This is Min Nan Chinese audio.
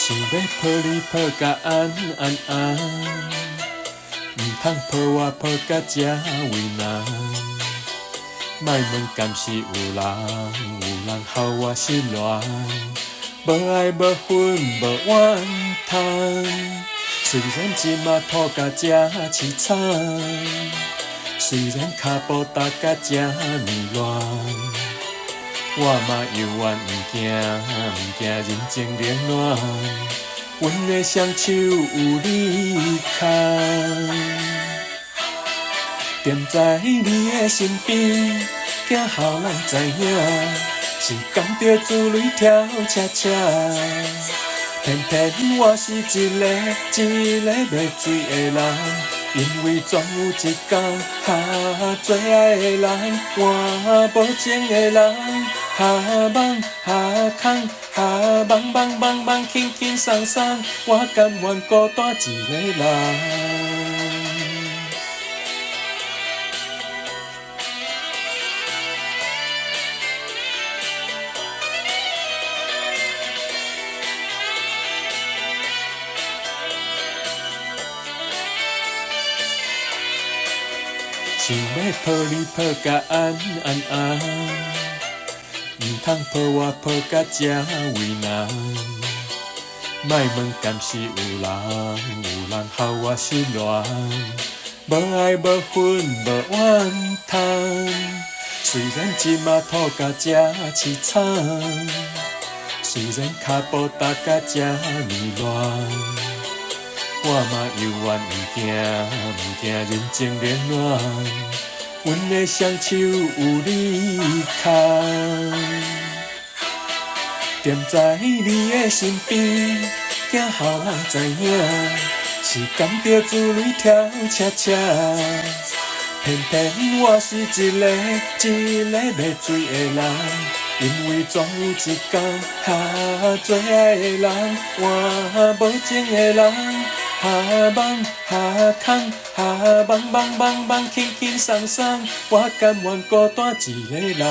想欲抱你抱甲安安安，毋通抱我抱甲遮為難。莫問敢是有人，有人予我失戀，無愛無恨無怨嘆。雖然這馬吐甲遮悽慘，雖然跤步踏甲遮呢亂，我嘛猶原毋驚，毋驚人情冷暖。阮的雙手有你牽，踮在你的身邊，驚予人知影，是敢著珠淚跳車車。偏偏我是一个一个袂醉的人，因為總有一工，哈最愛的人，換無情的人，哈網哈空哈茫茫茫茫輕輕鬆鬆，我甘願孤單一个人。想欲抱你抱甲安安安，毋通抱我抱甲遮為難。莫問敢是有人，有人予我失戀，無愛無恨無怨嘆。雖然這馬吐甲遮悽慘，雖然跤步踏甲遮呢亂，我嘛猶原毋驚，毋驚人情冷暖。阮的雙手有你牽，踮在你的身邊，驚予人知影，是敢著珠淚跳車車。偏偏我是一个一个袂醉的人，因為總有一工，哈最愛的人，換無情的人，哈網哈空哈茫茫茫茫輕輕鬆鬆，我甘願孤單一个人。